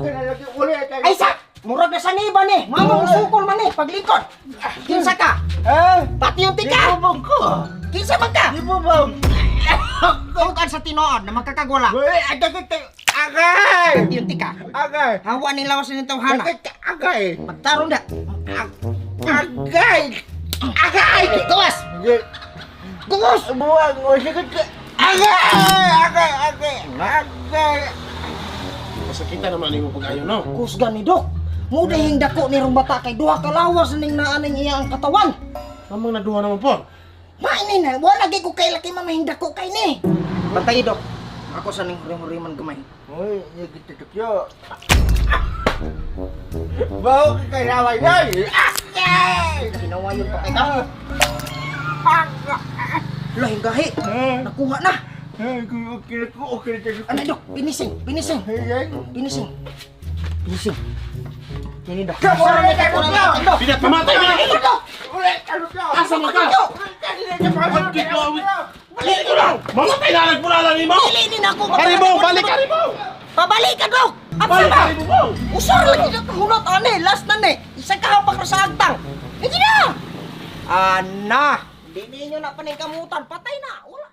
Okay na lagi uli kay. Ay sa! Murag na sa niba ni! Mama mo sukol man ni! Paglingkod! Kinsa ka? Eh, Pati yung tika! Gibubog ko. Kinsa man ka? Gibubog. Tungkol sa tinuod na magkakagwala. Uy, agay agay. Pati yung tika. Agay. Hawa ni lawas ni tawhana. Agay. Agay. Pagtarong da. Agay. Agay. Gawas! Gawas! Buwag mo sige. Agay! Agay! Agay! Agay! Masakita naman nimo pag-ayo, no? Kusgan ni Dok. Mudahing dako ni rong bata kay duha ka lawas ning naaning iya ang katawan. Mamang naduha naman po. Maini na, wala lagi ko kay laki mamahing dako kay ni. Bantay, Dok. Ako sa ning huri-huri man gamay. Uy, nagitutok yo. Bawo ka kay raway nay. Agay! Ginawayon pa kay ka. Lahing gahi. Nakuha na. Ay, okay na ko, okay na ko. Ano, Dok? Pinising, pinising. Pinising. Pinising. Kini, Dok. Kamu, kamu, Dok. Pinat, pamatay mo na! Dok! Ulit, ano ka? Asa man ka? Balik ko lang! Mamatay na nagpulala nimo! Dili ni na ako. Karibo, balik karibo! Pabalik ka, Dok! Absa Balik ba? karibo mo! Usar lagi na kahunot, ane. Last na ni. Isang kahapak ra sa agtang. Hindi na! Ana! Di ninyo na paningkamutan. Patay na! Wala.